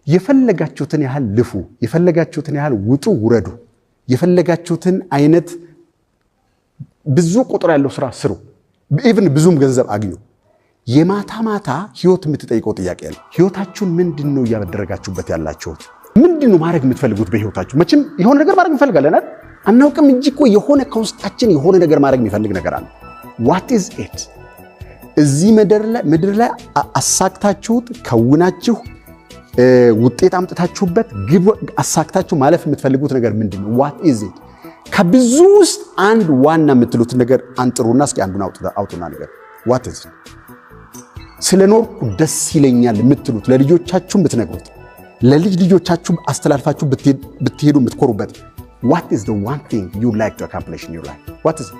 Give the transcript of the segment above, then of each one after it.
የፈለጋችሁትን ያህል ልፉ፣ የፈለጋችሁትን ያህል ውጡ ውረዱ፣ የፈለጋችሁትን አይነት ብዙ ቁጥር ያለው ስራ ስሩ፣ even ብዙም ገንዘብ አግኙ። የማታ ማታ ህይወት የምትጠይቀው ጥያቄ አለ። ህይወታችሁን ምንድን ነው እያደረጋችሁበት ያላችሁት? ምንድን ነው ማድረግ የምትፈልጉት በህይወታችሁ? መቼም የሆነ ነገር ማድረግ እንፈልጋለን አይደል? አናውቅም እንጂ እኮ የሆነ ከውስጣችን የሆነ ነገር ማድረግ የሚፈልግ ነገር አለ። What is it? እዚህ ምድር ላይ አሳክታችሁት ከውናችሁ ውጤት አምጥታችሁበት ግብ አሳክታችሁ ማለፍ የምትፈልጉት ነገር ምንድን ነው? What is it? ከብዙ ውስጥ አንድ ዋና የምትሉትን ነገር አንጥሩና እስኪ አንዱን አውጡና ነገር what is it? ስለኖርኩ ደስ ይለኛል የምትሉት፣ ለልጆቻችሁ የምትነግሩት፣ ለልጅ ልጆቻችሁ አስተላልፋችሁ ብትሄዱ የምትኮሩበት፣ what is the one thing you like to accomplish in your life? What is it?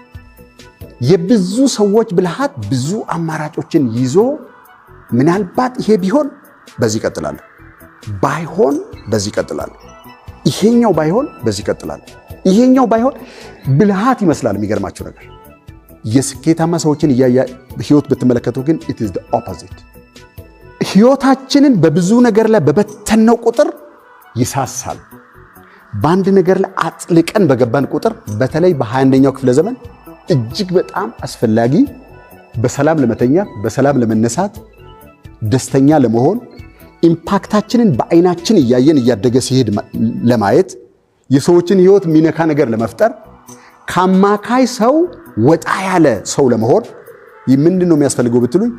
የብዙ ሰዎች ብልሃት ብዙ አማራጮችን ይዞ ምናልባት ይሄ ቢሆን በዚህ እቀጥላለሁ፣ ባይሆን በዚህ እቀጥላለሁ፣ ይሄኛው ባይሆን በዚህ እቀጥላለሁ፣ ይሄኛው ባይሆን ብልሃት ይመስላል። የሚገርማችሁ ነገር የስኬታማ ሰዎችን እያያ ህይወት ብትመለከቱ ግን it is the opposite። ህይወታችንን በብዙ ነገር ላይ በበተነው ቁጥር ይሳሳል። በአንድ ነገር ላይ አጥልቀን በገባን ቁጥር፣ በተለይ በ21ኛው ክፍለ ዘመን እጅግ በጣም አስፈላጊ፣ በሰላም ለመተኛት፣ በሰላም ለመነሳት፣ ደስተኛ ለመሆን፣ impact ኣችንን በአይናችን እያየን እያደገ ሲሄድ ለማየት፣ የሰዎችን ህይወት የሚነካ ነገር ለመፍጠር፣ ከአማካይ ሰው ወጣ ያለ ሰው ለመሆን ምንድን ነው የሚያስፈልገው ብትሉኝ፣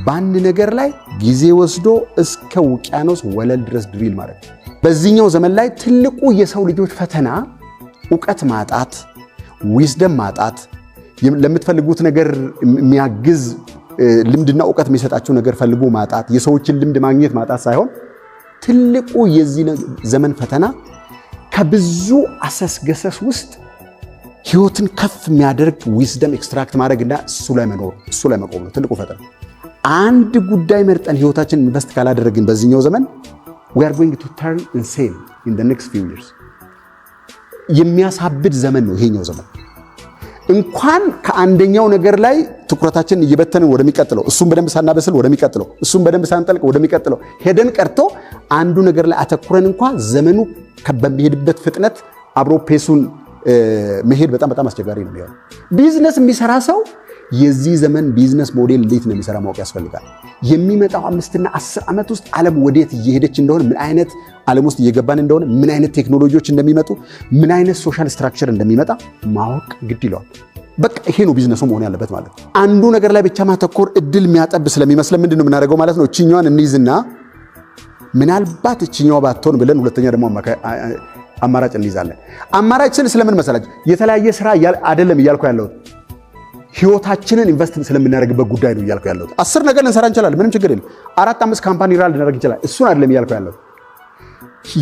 በአንድ ነገር ላይ ጊዜ ወስዶ እስከ ውቅያኖስ ወለል ድረስ drill ማድረግ። በዚህኛው ዘመን ላይ ትልቁ የሰው ልጆች ፈተና እውቀት ማጣት፣ wisdom ማጣት፣ ለምትፈልጉት ነገር የሚያግዝ ልምድና እውቀት የሚሰጣቸው ነገር ፈልጎ ማጣት፣ የሰዎችን ልምድ ማግኘት ማጣት ሳይሆን ትልቁ የዚህ ዘመን ፈተና ከብዙ አሰስገሰስ ውስጥ ህይወትን ከፍ የሚያደርግ wisdom extract ማድረግና እሱ ላይ መኖር፣ እሱ ላይ መቆም ነው ትልቁ ፈተና። አንድ ጉዳይ መርጠን ህይወታችንን invest ካላደረግን በዚህኛው ዘመን we are going to turn insane in the next few years። የሚያሳብድ ዘመን ነው ይሄኛው ዘመን። እንኳን ከአንደኛው ነገር ላይ ትኩረታችንን እየበተንን ወደሚቀጥለው፣ እሱም በደንብ ሳናበስል ወደሚቀጥለው፣ እሱም በደንብ ሳንጠልቅ ወደሚቀጥለው ሄደን ቀርቶ አንዱ ነገር ላይ አተኩረን እንኳ ዘመኑ በሚሄድበት ፍጥነት አብሮ pace ኡን መሄድ በጣም በጣም አስቸጋሪ ነው የሚሆነው። ቢዝነስ የሚሰራ ሰው የዚህ ዘመን business model እንዴት ነው የሚሰራ ማወቅ ያስፈልጋል። የሚመጣው 5ና 10 ዓመት ውስጥ ዓለም ወዴት እየሄደች እንደሆነ፣ ምን አይነት ዓለም ውስጥ እየገባን እንደሆነ፣ ምን አይነት ቴክኖሎጂዎች እንደሚመጡ፣ ምን አይነት social structure እንደሚመጣ ማወቅ ግድ ይለዋል። በቃ ይሄ ነው ቢዝነሱ መሆን ያለበት ማለት ነው። አንዱ ነገር ላይ ብቻ ማተኮር እድል የሚያጠብ ስለሚመስለን ምንድን ነው የምናደርገው ማለት ነው? እችኛዋን እንይዝና ምናልባት እችኛዋ ባትሆን ብለን ሁለተኛ ደግሞ አማራጭ እንይዛለን። አማራጭ ስል ስለምን መሰላችሁ? የተለያየ ስራ አይደለም እያልኩ ያለሁት፣ ህይወታችንን invest ስለምናደርግበት ጉዳይ ነው እያልኩ ያለሁት። 10 ነገር ልንሰራ እንችላለን፣ ምንም ችግር የለም። አራት አምስት company run ልናደርግ እንችላለን። እሱን አይደለም እያልኩ ያለሁት፣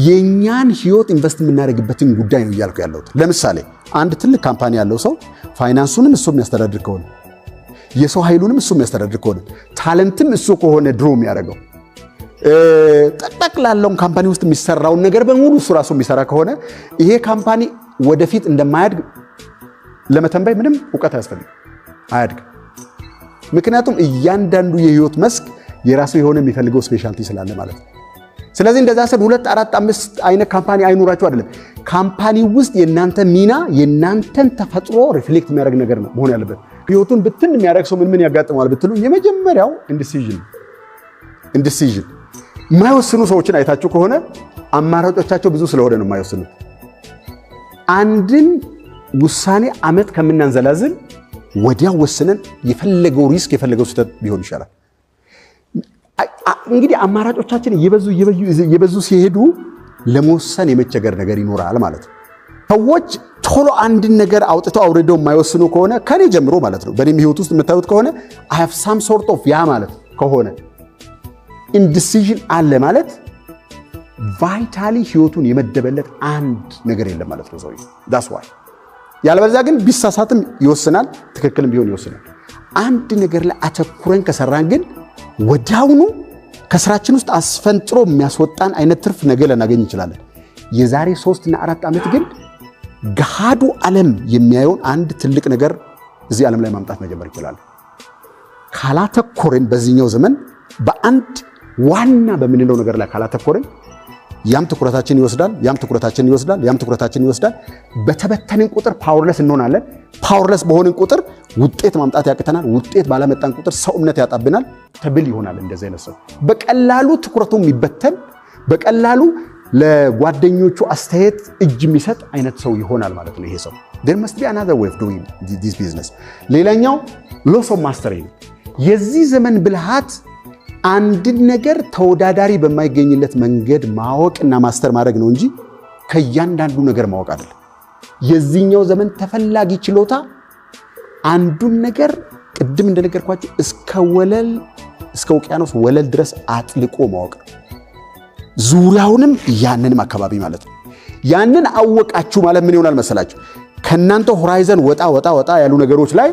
የእኛን ህይወት invest የምናደርግበትን ጉዳይ ነው እያልኩ ያለሁት። ለምሳሌ አንድ ትልቅ company ያለው ሰው ፋይናንሱንም እሱ የሚያስተዳድር ከሆነ፣ የሰው ኃይሉንም እሱ የሚያስተዳድር ከሆነ፣ talent ም እሱ ከሆነ draw የሚያደርገው፣ ጠቅላላውን company ውስጥ የሚሰራውን ነገር በሙሉ እሱ ራሱ የሚሰራ ከሆነ ይሄ company ወደፊት እንደማያድግ ለመተንበይ ምንም እውቀት አያስፈልግም። አያድግም። ምክንያቱም እያንዳንዱ የህይወት መስክ የራሱ የሆነ የሚፈልገው specialty ስላለ ማለት ነው። ስለዚህ እንደዛ ስል ሁለት፣ አራት፣ አምስት አይነት company አይኑራችሁ አይደለም። Company ውስጥ የእናንተ ሚና የእናንተን ተፈጥሮ reflect የሚያደርግ ነገር ነው መሆን ያለበት። ህይወቱን ብትን የሚያደርግ ሰው ምን ምን ያጋጥመዋል ብትሉ የመጀመሪያው indecision። Indecision፣ የማይወስኑ ሰዎችን አይታችሁ ከሆነ አማራጮቻቸው ብዙ ስለሆነ ነው የማይወስኑት። አንድን ውሳኔ ዓመት ከምናንዘላዝል ወዲያው ወስነን የፈለገው risk የፈለገው ስህተት ቢሆን ይሻላል። እንግዲህ አማራጮቻችን እየበዙ እየበዙ ሲሄዱ ለመወሰን የመቸገር ነገር ይኖራል ማለት ነው። ሰዎች ቶሎ አንድን ነገር አውጥተው አውርደው የማይወስኑ ከሆነ፣ ከኔ ጀምሮ ማለት ነው፣ በእኔም ህይወት ውስጥ የምታዩት ከሆነ I have some sort of ያ ማለት ከሆነ indecision አለ ማለት vitally ህይወቱን የመደበለት አንድ ነገር የለም ማለት ነው ሰውዬው። That's why። ያለበለዚያ ግን ቢሳሳትም ይወስናል፣ ትክክልም ቢሆን ይወስናል። አንድ ነገር ላይ አተኩረን ከሰራን ግን ወዲያውኑ ከስራችን ውስጥ አስፈንጥሮ የሚያስወጣን አይነት ትርፍ ነገ ልናገኝ እንችላለን። የዛሬ 3 እና 4 ዓመት ግን ገሃዱ ዓለም የሚያየውን አንድ ትልቅ ነገር እዚህ ዓለም ላይ ማምጣት መጀመር ይችላሉ። ካላተኮርን፣ በዚህኛው ዘመን በአንድ ዋና በምንለው ነገር ላይ ካላተኮርን ያም ትኩረታችን ይወስዳል፣ ያም ትኩረታችን ይወስዳል፣ ያም ትኩረታችን ይወስዳል። በተበተንን ቁጥር powerless እንሆናለን። Powerless በሆንን ቁጥር ውጤት ማምጣት ያቅተናል። ውጤት ባላመጣን ቁጥር ሰው እምነት ያጣብናል። ተብል ይሆናል። እንደዚህ አይነት ሰው በቀላሉ ትኩረቱ የሚበተን፣ በቀላሉ ለጓደኞቹ አስተያየት እጅ የሚሰጥ አይነት ሰው ይሆናል ማለት ነው። ይሄ ሰው there must be another way of doing this business። ሌላኛው loss of mastery ነው። የዚህ ዘመን ብልሃት አንድን ነገር ተወዳዳሪ በማይገኝለት መንገድ ማወቅና master ማድረግ ነው እንጂ ከእያንዳንዱ ነገር ማወቅ አይደለም። የዚህኛው ዘመን ተፈላጊ ችሎታ አንዱን ነገር ቅድም እንደነገርኳችሁ እስከ ወለል፣ እስከ ውቅያኖስ ወለል ድረስ አጥልቆ ማወቅ ነው። ዙሪያውንም ያንንም አካባቢ ማለት ነው። ያንን አወቃችሁ ማለት ምን ይሆናል መሰላችሁ? ከእናንተ horizon ወጣ ወጣ ወጣ ያሉ ነገሮች ላይ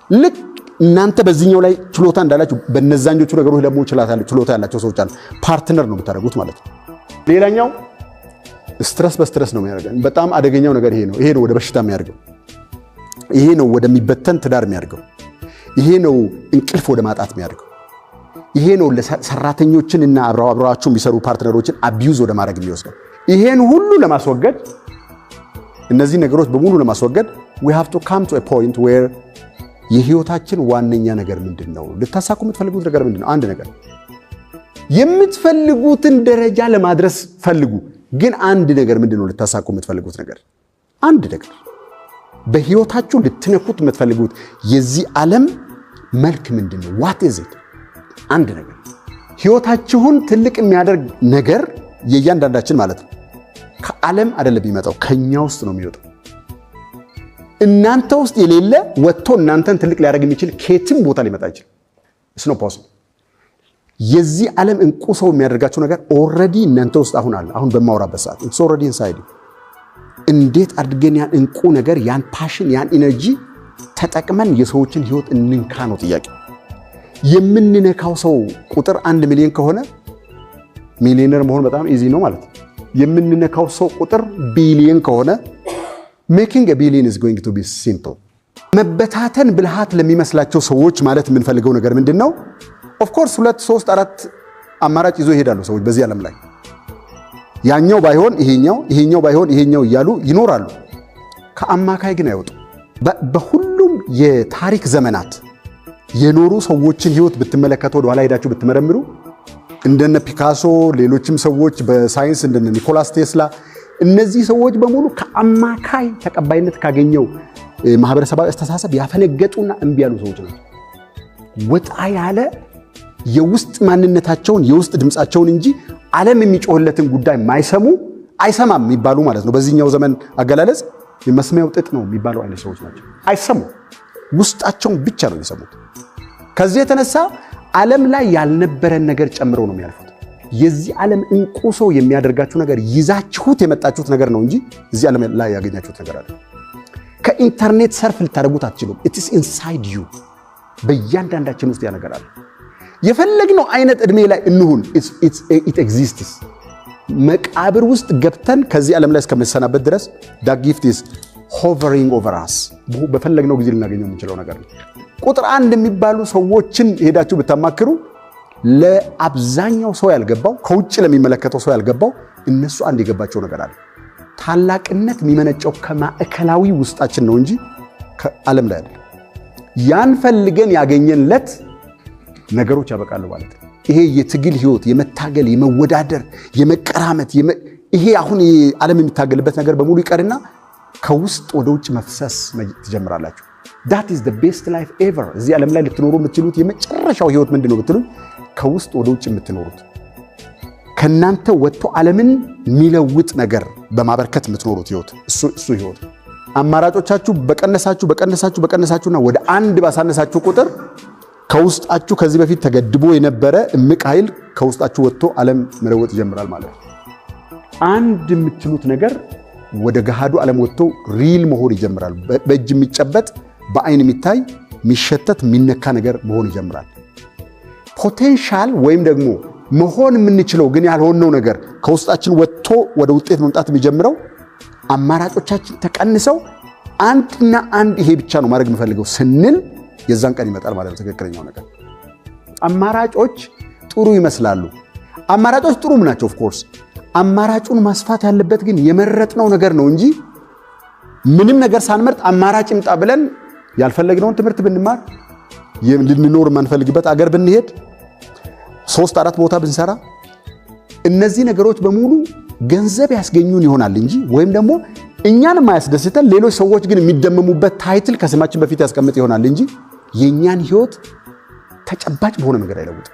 ልክ እናንተ በዚህኛው ላይ ችሎታ እንዳላችሁ በነዛኞቹ ነገሮች ደግሞ ችሎታ ያላቸው ሰዎች አሉ። Partner ነው የምታደርጉት ማለት ነው። ሌላኛው stress በ stress ነው የሚያደርገን። በጣም አደገኛው ነገር ይሄ ነው። ይሄ ነው ወደ በሽታ የሚያደርገው። ይሄ ነው ወደሚበተን ትዳር የሚያደርገው። ይሄ ነው እንቅልፍ ወደ ማጣት የሚያደርገው። ይሄ ነው ሰራተኞችን እና አብረዋቸው የሚሰሩ partner ኦችን abuse ወደ ማድረግ የሚወስደው። ይሄን ሁሉ ለማስወገድ፣ እነዚህ ነገሮች በሙሉ ለማስወገድ we have to come to a point where የህይወታችን ዋነኛ ነገር ምንድን ነው? ልታሳኩ የምትፈልጉት ነገር ምንድን ነው? አንድ ነገር የምትፈልጉትን ደረጃ ለማድረስ ፈልጉ። ግን አንድ ነገር ምንድን ነው? ልታሳኩ የምትፈልጉት ነገር፣ አንድ ነገር፣ በህይወታችሁ ልትነኩት የምትፈልጉት የዚህ ዓለም መልክ ምንድን ነው? What is it? አንድ ነገር፣ ህይወታችሁን ትልቅ የሚያደርግ ነገር የእያንዳንዳችን ማለት ነው። ከዓለም አይደለም የሚመጣው፣ ከኛ ውስጥ ነው የሚወጣው። እናንተ ውስጥ የሌለ ወጥቶ እናንተን ትልቅ ሊያደርግ የሚችል ከየትም ቦታ ሊመጣ አይችልም። It's not possible። የዚህ ዓለም እንቁ ሰው የሚያደርጋችሁ ነገር already እናንተ ውስጥ አሁን አለ። አሁን በማወራበት ሰዓት it's already inside። እንዴት አድርገን ያን እንቁ ነገር፣ ያን passion፣ ያን energy ተጠቅመን የሰዎችን ህይወት እንንካ ነው ጥያቄ። የምንነካው ሰው ቁጥር 1 ሚሊዮን ከሆነ ሚሊዮነር መሆን በጣም easy ነው ማለት ነው። የምንነካው ሰው ቁጥር ቢሊዮን ከሆነ making a billion is going to be simple። መበታተን ብልሃት ለሚመስላቸው ሰዎች ማለት የምንፈልገው ነገር ምንድን ነው? Of course ሁለት፣ ሶስት፣ አራት አማራጭ ይዞ ይሄዳሉ ሰዎች በዚህ ዓለም ላይ። ያኛው ባይሆን ይሄኛው፣ ይሄኛው ባይሆን ይሄኛው እያሉ ይኖራሉ። ከአማካይ ግን አይወጡም። በሁሉም የታሪክ ዘመናት የኖሩ ሰዎችን ህይወት ብትመለከቱ፣ ወደኋላ ሄዳችሁ ብትመረምሩ፣ እንደነ ፒካሶ፣ ሌሎችም ሰዎች በሳይንስ እንደነ ኒኮላስ ቴስላ፣ እነዚህ ሰዎች በሙሉ ከአማካይ ተቀባይነት ካገኘው ማህበረሰባዊ አስተሳሰብ ያፈነገጡና እምቢ ያሉ ሰዎች ናቸው። ወጣ ያለ የውስጥ ማንነታቸውን፣ የውስጥ ድምፃቸውን እንጂ ዓለም የሚጮህለትን ጉዳይ ማይሰሙ፣ አይሰማም የሚባሉ ማለት ነው። በዚህኛው ዘመን አገላለጽ የመስሚያው ጥጥ ነው የሚባለው አይነት ሰዎች ናቸው። አይሰሙ፣ ውስጣቸውን ብቻ ነው የሚሰሙት። ከዚህ የተነሳ ዓለም ላይ ያልነበረን ነገር ጨምረው ነው የሚያልፉት። የዚህ ዓለም እንቁ ሰው የሚያደርጋችሁ ነገር ይዛችሁት የመጣችሁት ነገር ነው እንጂ እዚህ ዓለም ላይ ያገኛችሁት ነገር አይደለም። ከኢንተርኔት surf ልታደርጉት አትችሉም። It's inside you። በእያንዳንዳችን ውስጥ ያ ነገር አለ። የፈለግነው አይነት ዕድሜ ላይ እንሁን፣ it exists። መቃብር ውስጥ ገብተን ከዚህ ዓለም ላይ እስከምንሰናበት ድረስ that gift is hovering over us። በፈለግነው ጊዜ ልናገኘው የምንችለው ነገር ነው። ቁጥር አንድ የሚባሉ ሰዎችን ሄዳችሁ ብታማክሩ ለአብዛኛው ሰው ያልገባው፣ ከውጭ ለሚመለከተው ሰው ያልገባው፣ እነሱ አንድ የገባቸው ነገር አለ። ታላቅነት የሚመነጨው ከማዕከላዊ ውስጣችን ነው እንጂ ከዓለም ላይ አይደለም። ያን ፈልገን ያገኘንለት ነገሮች ያበቃሉ ማለት ነው። ይሄ የትግል ህይወት፣ የመታገል፣ የመወዳደር፣ የመቀራመት፣ ይሄ አሁን ዓለም የሚታገልበት ነገር በሙሉ ይቀርና ከውስጥ ወደ ውጭ መፍሰስ ትጀምራላችሁ። That is the best life ever። እዚህ ዓለም ላይ ልትኖሩ የምትችሉት የመጨረሻው ህይወት ምንድን ነው ብትሉኝ፣ ከውስጥ ወደ ውጭ የምትኖሩት፣ ከእናንተ ወጥቶ ዓለምን የሚለውጥ ነገር በማበርከት የምትኖሩት ህይወት፣ እሱ ህይወት። አማራጮቻችሁ በቀነሳችሁ በቀነሳችሁ በቀነሳችሁና ወደ አንድ ባሳነሳችሁ ቁጥር ከውስጣችሁ ከዚህ በፊት ተገድቦ የነበረ እምቅ ኃይል ከውስጣችሁ ወጥቶ ዓለም መለወጥ ይጀምራል ማለት ነው። አንድ የምትሉት ነገር ወደ ገሃዱ ዓለም ወጥቶ real መሆን ይጀምራል። በእጅ የሚጨበጥ፣ በአይን የሚታይ፣ የሚሸተት፣ የሚነካ ነገር መሆን ይጀምራል። Potential ወይም ደግሞ መሆን የምንችለው ግን ያልሆነው ነገር ከውስጣችን ወጥቶ ወደ ውጤት መምጣት የሚጀምረው አማራጮቻችን ተቀንሰው አንድና አንድ ይሄ ብቻ ነው ማድረግ የምፈልገው ስንል የዛን ቀን ይመጣል ማለት ነው ትክክለኛው ነገር። አማራጮች ጥሩ ይመስላሉ። አማራጮች ጥሩም ናቸው of course። አማራጩን ማስፋት ያለበት ግን የመረጥነው ነገር ነው እንጂ ምንም ነገር ሳንመርጥ አማራጭ ይምጣ ብለን ያልፈለግነውን ትምህርት ብንማር፣ ልንኖር የማንፈልግበት አገር ብንሄድ፣ ሶስት አራት ቦታ ብንሰራ፣ እነዚህ ነገሮች በሙሉ ገንዘብ ያስገኙን ይሆናል እንጂ ወይም ደግሞ እኛን የማያስደስተን ሌሎች ሰዎች ግን የሚደመሙበት title ከስማችን በፊት ያስቀምጥ ይሆናል እንጂ የእኛን ህይወት ተጨባጭ በሆነ መንገድ አይለውጥም።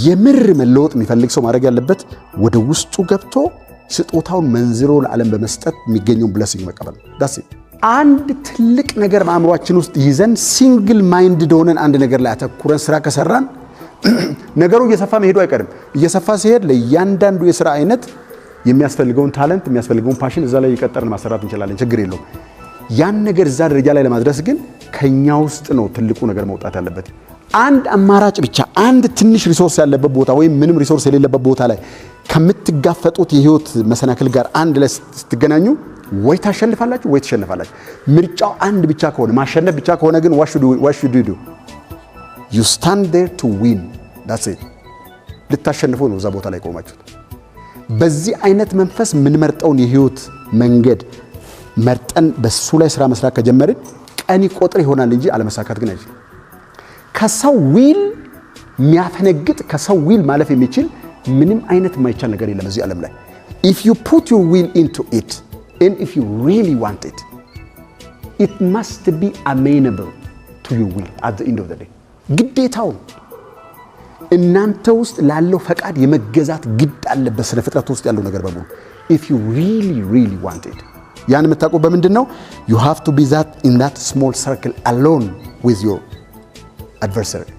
የምር መለወጥ የሚፈልግ ሰው ማድረግ ያለበት ወደ ውስጡ ገብቶ ስጦታውን መንዝሮ ለዓለም በመስጠት የሚገኘውን blessing መቀበል ነው። That's it። አንድ ትልቅ ነገር በአእምሯችን ውስጥ ይዘን single minded ሆነን አንድ ነገር ላይ አተኩረን ስራ ከሰራን ነገሩ እየሰፋ መሄዱ አይቀርም። እየሰፋ ሲሄድ ለእያንዳንዱ የስራ አይነት የሚያስፈልገውን talent፣ የሚያስፈልገውን passion እዛ ላይ እየቀጠርን ማሰራት እንችላለን። ችግር የለውም። ያን ነገር እዛ ደረጃ ላይ ለማድረስ ግን ከኛ ውስጥ ነው ትልቁ ነገር መውጣት ያለበት። አንድ አማራጭ ብቻ፣ አንድ ትንሽ resource ያለበት ቦታ ወይም ምንም resource የሌለበት ቦታ ላይ ከምትጋፈጡት የህይወት መሰናክል ጋር አንድ ላይ ስትገናኙ ወይ ታሸንፋላችሁ ወይ ትሸነፋላችሁ። ምርጫው አንድ ብቻ ከሆነ፣ ማሸነፍ ብቻ ከሆነ ግን what should you do? You stand there to win, that's it። ልታሸንፉ ነው እዛ ቦታ ላይ ቆማችሁት። በዚህ አይነት መንፈስ የምንመርጠውን የህይወት መንገድ መርጠን በሱ ላይ ስራ መስራት ከጀመርን ቀን ይቆጥር ይሆናል እንጂ አለመሳካት ግን አይችልም። ከሰው will የሚያፈነግጥ፣ ከሰው will ማለፍ የሚችል ምንም አይነት የማይቻል ነገር የለም እዚህ ዓለም ላይ። If you put your will into it and if you really want it, it must be amenable to your will at the end of the day። ግዴታው ነው። እናንተ ውስጥ ላለው ፈቃድ የመገዛት ግድ አለበት ስነ ፍጥረት ውስጥ ያለው ነገር በሙሉ if you really, really want it። ያን የምታውቁት በምንድን ነው? You have to be that in that small circle alone with your adversary።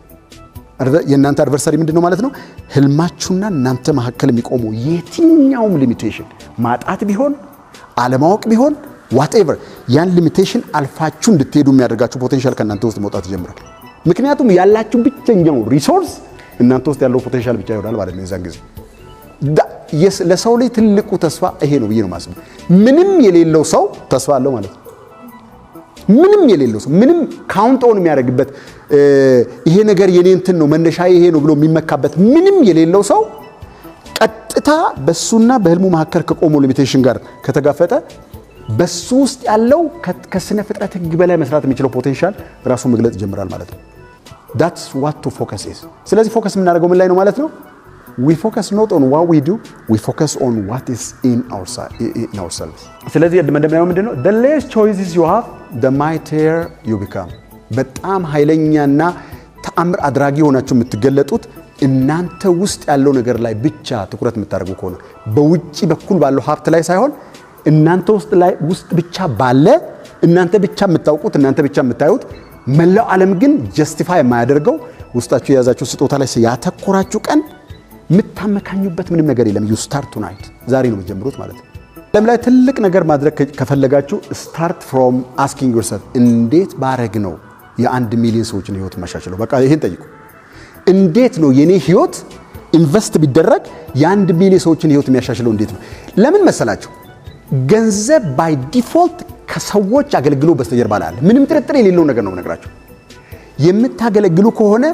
የእናንተ adversary ምንድን ነው ማለት ነው? ህልማችሁና እናንተ መካከል የሚቆመው የትኛውም limitation ማጣት ቢሆን፣ አለማወቅ ቢሆን፣ whatever፣ ያን limitation አልፋችሁ እንድትሄዱ የሚያደርጋችሁ potential ከእናንተ ውስጥ መውጣት ይጀምራል። ምክንያቱም ያላችሁ ብቸኛው resource እናንተ ውስጥ ያለው potential ብቻ ይሆናል ማለት ነው። የዛን ጊዜ ለሰው ልጅ ትልቁ ተስፋ ይሄ ነው ብዬ ነው የማስበው። ምንም የሌለው ሰው ተስፋ አለው ማለት ነው። ምንም የሌለው ሰው፣ ምንም count on የሚያደርግበት፣ ይሄ ነገር የኔ እንትን ነው፣ መነሻ ይሄ ነው ብሎ የሚመካበት ምንም የሌለው ሰው ቀጥታ በሱና በህልሙ መካከል ከቆመው limitation ጋር ከተጋፈጠ በሱ ውስጥ ያለው ከስነ ፍጥረት ህግ በላይ መስራት የሚችለው potential ራሱን መግለጽ ይጀምራል ማለት ነው። That's what to focus is። ስለዚህ focus የምናደርገው ምን ላይ ነው ማለት ነው? We focus not on what we do, we focus on what is in ourselves። ስለዚህ መደምደሚያው ምንድን ነው? The less choices you have, the mightier you become። በጣም ኃይለኛና ተአምር አድራጊ ሆናችሁ የምትገለጡት እናንተ ውስጥ ያለው ነገር ላይ ብቻ ትኩረት የምታደርጉ ከሆነ፣ በውጭ በኩል ባለው ሀብት ላይ ሳይሆን እናንተ ውስጥ ላይ ውስጥ ብቻ ባለ፣ እናንተ ብቻ የምታውቁት፣ እናንተ ብቻ የምታዩት፣ መላው ዓለም ግን justify የማያደርገው ውስጣችሁ የያዛችሁ ስጦታ ላይ ያተኮራችሁ ቀን የምታመካኙበት ምንም ነገር የለም። You start tonight። ዛሬ ነው የምትጀምሩት ማለት ነው። ዓለም ላይ ትልቅ ነገር ማድረግ ከፈለጋችሁ start from asking yourself፣ እንዴት ባረግ ነው የ1 ሚሊዮን ሰዎችን ህይወት ማሻሽለው? በቃ ይሄን ጠይቁ። እንዴት ነው የኔ ህይወት invest ቢደረግ የ1 ሚሊዮን ሰዎችን ህይወት የሚያሻሽለው እንዴት ነው? ለምን መሰላችሁ? ገንዘብ by default ከሰዎች አገልግሎት በስተጀርባ ላይ አለ። ምንም ጥርጥር የሌለው ነገር ነው የምነግራችሁ። የምታገለግሉ ከሆነ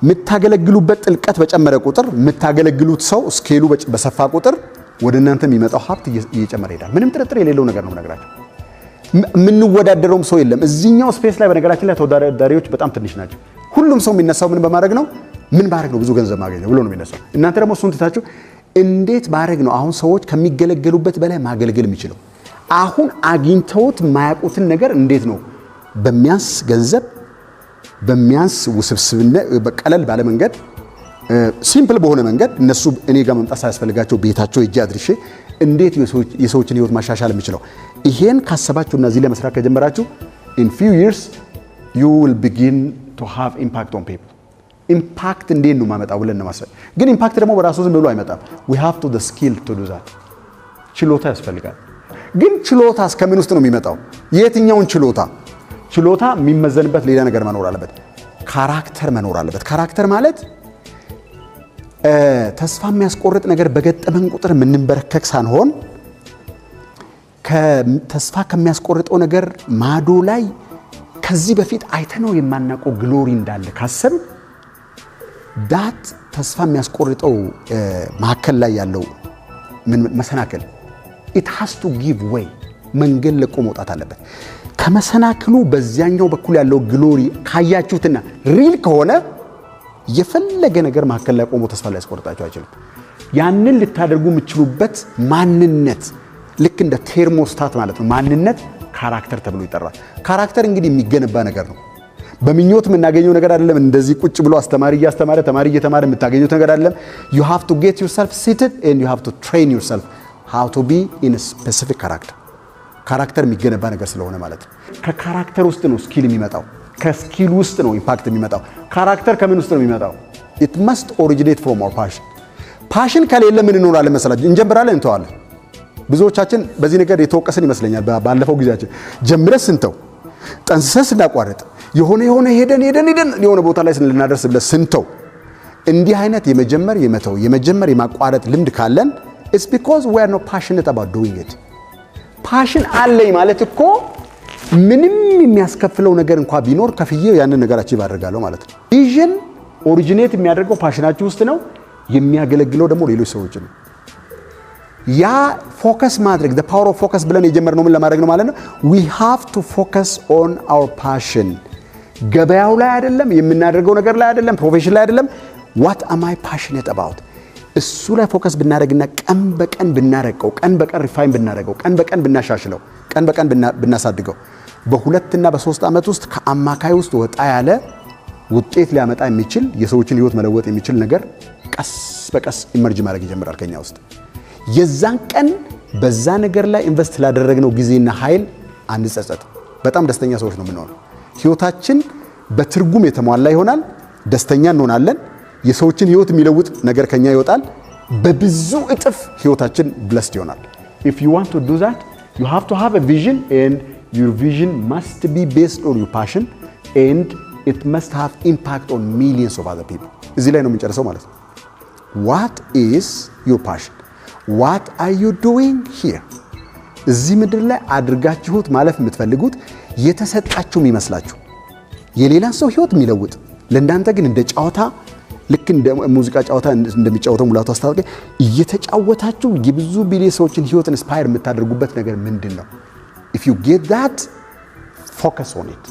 የምታገለግሉበት ጥልቀት በጨመረ ቁጥር፣ የምታገለግሉት ሰው scale ኡ በሰፋ ቁጥር ወደ እናንተ የሚመጣው ሀብት እየጨመረ ይሄዳል። ምንም ጥርጥር የሌለው ነገር ነው የምነግራችሁ። የምንወዳደረውም ሰው የለም እዚህኛው space ላይ። በነገራችን ላይ ተወዳዳሪዎች በጣም ትንሽ ናቸው። ሁሉም ሰው የሚነሳው ምን በማድረግ ነው? ምን ባረግ ነው ብዙ ገንዘብ ማገኘው ብሎ ነው የሚነሳው። እናንተ ደግሞ እሱን ትታችሁ እንዴት ባረግ ነው አሁን ሰዎች ከሚገለገሉበት በላይ ማገልገል የሚችለው? አሁን አግኝተውት የማያውቁትን ነገር እንዴት ነው በሚያንስ ገንዘብ፣ በሚያንስ ውስብስብነት፣ ቀለል ባለ መንገድ፣ simple በሆነ መንገድ፣ እነሱ እኔ ጋር መምጣት ሳያስፈልጋቸው ቤታቸው ሄጄ አድርሼ እንዴት የሰዎችን ህይወት ማሻሻል የምችለው? ይሄን ካሰባችሁ እና እዚህ ላይ መስራት ከጀመራችሁ in few years you will begin to have impact on people። Impact እንዴት ነው ማመጣው ብለን ነው ማሰብ። ግን impact ደግሞ በራሱ ዝም ብሎ አይመጣም። We have to the skill to do that። ችሎታ ያስፈልጋል። ግን ችሎታ ከምን ውስጥ ነው የሚመጣው? የትኛውን ችሎታ? ችሎታ የሚመዘንበት ሌላ ነገር መኖር አለበት። Character መኖር አለበት። Character ማለት ተስፋ የሚያስቆርጥ ነገር በገጠመን ቁጥር የምንንበረከክ ሳንሆን ተስፋ ከሚያስቆርጠው ነገር ማዶ ላይ ከዚህ በፊት አይተነው የማናውቀው glory እንዳለ ካሰብን that ተስፋ የሚያስቆርጠው መካከል ላይ ያለው መሰናክል it has to give way፣ መንገድ ለቆ መውጣት አለበት። ከመሰናክሉ በዚያኛው በኩል ያለው glory ካያችሁትና real ከሆነ የፈለገ ነገር መካከል ላይ ቆሞ ተስፋ ሊያስቆርጣችሁ አይችልም። ያንን ልታደርጉ የምትችሉበት ማንነት ልክ እንደ thermostat ማለት ነው። ማንነት character ተብሎ ይጠራል። Character እንግዲህ የሚገነባ ነገር ነው። በምኞት የምናገኘው ነገር አይደለም። እንደዚህ ቁጭ ብሎ አስተማሪ እያስተማረ፣ ተማሪ እየተማረ የምታገኙት ነገር አይደለም። You have to get yourself seated and you have to train yourself how to be in specific character። Character የሚገነባ ነገር ስለሆነ ማለት ነው። ከ character ውስጥ ነው skill የሚመጣው። ከ skill ውስጥ ነው impact የሚመጣው። Character ከምን ውስጥ ነው የሚመጣው? It must originate from our passion። Passion ከሌለ ምን እንሆናለን መሰላችሁ? እንጀምራለን፣ እንተዋለን። ብዙዎቻችን በዚህ ነገር የተወቀስን ይመስለኛል። ባለፈው ጊዜያችን ጀምረን ስንተው፣ ጠንስሰን ስናቋርጥ፣ የሆነ የሆነ ሄደን ሄደን ሄደን የሆነ ቦታ ላይ ልናደርስ ብለን ስንተው፣ እንዲህ አይነት የመጀመር የመተው፣ የመጀመር የማቋረጥ ልምድ ካለን it's because we are not passionate about doing it። Passion አለኝ ማለት እኮ ምንም የሚያስከፍለው ነገር እንኳ ቢኖር ከፍዬ ያንን ነገር achieve አደርጋለሁ ማለት ነው። Vision originate የሚያደርገው passion ኣችሁ ውስጥ ነው። የሚያገለግለው ደግሞ ሌሎች ሰዎች ነው። ያ focus ማድረግ፣ the power of focus ብለን የጀመርነው ምን ለማድረግ ነው ማለት ነው? We have to focus on our passion። ገበያው ላይ አይደለም፣ የምናደርገው ነገር ላይ አይደለም፣ profession ላይ አይደለም። What am I passionate about? እሱ ላይ focus ብናደርግና ቀን በቀን ብናረቀው፣ ቀን በቀን refine ብናደርገው፣ ቀን በቀን ብናሻሽለው፣ ቀን በቀን ብናሳድገው በ2ና በ3 ዓመት ውስጥ ከአማካይ ውስጥ ወጣ ያለ ውጤት ሊያመጣ የሚችል፣ የሰዎችን ህይወት መለወጥ የሚችል ነገር ቀስ በቀስ emerge ማድረግ ይጀምራል ከኛ ውስጥ። የዛን ቀን በዛ ነገር ላይ invest ላደረግነው ጊዜና ኃይል አንጸጸትም። በጣም ደስተኛ ሰዎች ነው የምንሆነው። ህይወታችን በትርጉም የተሟላ ይሆናል። ደስተኛ እንሆናለን። የሰዎችን ህይወት የሚለውጥ ነገር ከኛ ይወጣል። በብዙ እጥፍ ህይወታችን blessed ይሆናል። If you want to do that, you have to have a vision, and your vision must be based on your passion, and it must have impact on millions of other people። እዚህ ላይ ነው የምንጨርሰው ማለት ነው። What is your passion? What are you doing here? እዚህ ምድር ላይ አድርጋችሁት ማለፍ የምትፈልጉት፣ የተሰጣችሁ የሚመስላችሁ፣ የሌላን ሰው ህይወት የሚለውጥ፣ ለእናንተ ግን እንደ ጨዋታ፣ ልክ እንደ ሙዚቃ ጨዋታ እንደሚጫወተው ሙላቱ አስታጥቄ እየተጫወታችሁ የብዙ ቢሊዮን ሰዎችን ህይወት inspire የምታደርጉበት ነገር ምንድን ነው? If you get that, focus on it.